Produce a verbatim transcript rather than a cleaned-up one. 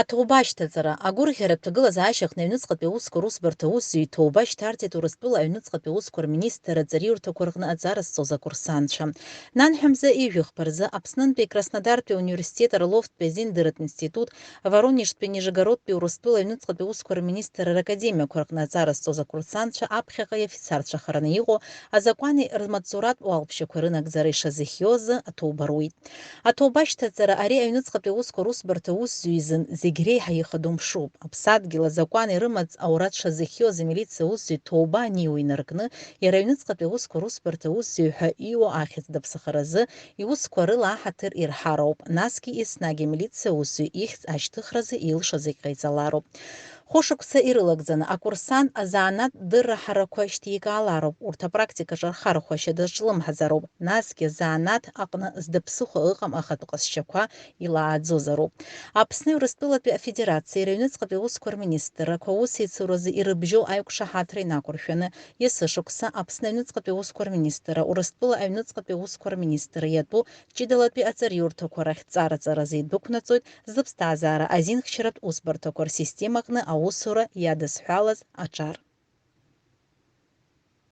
Аҭоуба ашьҭаҵара. Агәырӷьаратә ҭагылазаашьа аҟны аҩныҵҟатәи аусқәа русбарҭа аусзуҩ иҭоуба шьҭарҵеит Урыстәыла аҩныҵҟатәи аусқәа рминистр аҵараиурҭақәа рҟны аҵара зҵоз акурсантцәа. Нанҳәа мза ижәихԥа рзы Аԥснынтәи Краснодартәи ауниверситет Орловтәи азиндырратә институт, Воронежтәи Нижегородтәи Урыстәыла аҩныҵҟатәи аусқәа рминистрра ракадемиақәа рҟны аҵара зҵоз акурсантцәа аԥхьаҟа иофицарцәахараны иҟоу азакәани рмаҵзуратә уалԥшьақәа рынагӡара ишазыхиоу азы аҭоуба руит. Аҭоуба ашьҭаҵара ари аҩныҵҟатәи аусқәа русбарҭа аусзуҩ изын зегь реиҳа ихадоу мшуп. Аԥсадгьыл азакәан ирымаӡ аура дшазыхиоз амилициа аусзуҩ ҭоуба аниуа инаркны, иара аҩныҵҟатәи аусқәа русбарҭа аусзуҩ ҳәа ииуа ахьӡ даԥсахаразы иусқәа рыла аҳаҭыр ирҳароуп, насгьы еснагь амилициа аусзуҩ ихьӡ ашьҭыхразы илшо зегь ҟаиҵалароуп. Хәышықәса ирылагӡаны акурсант азанааҭ дырра ҳарақәа шьҭикаалароуп, урҭ апрактикаҿы рхархәашьа дазҿлымҳазароуп, насгьы азанааҭ аҟны зда ԥсыхәа ыҟам ахатә ҟазшьақәа илааӡозароуп. Аԥсни Урыстәылатәи Афедерациеи рыҩныҵҟатәи аусқәа рминистррақәа аусеицуразы ирыбжьоу аиқәшаҳаҭра инақәыршәаны, есышықәса Аԥсны аҩныҵҟатәи аусқәа рминистрра, Урыстәыла аҩныҵҟатәи аусқәа рминистрра иатәу ҷыдалатәи аҵариурҭақәа рахь ҵараҵаразы идәықәнаҵоит зыԥсҭазаара азинхьчаратә усбарҭақәа рсистемаҟны аусура иадызҳәалаз аҿар.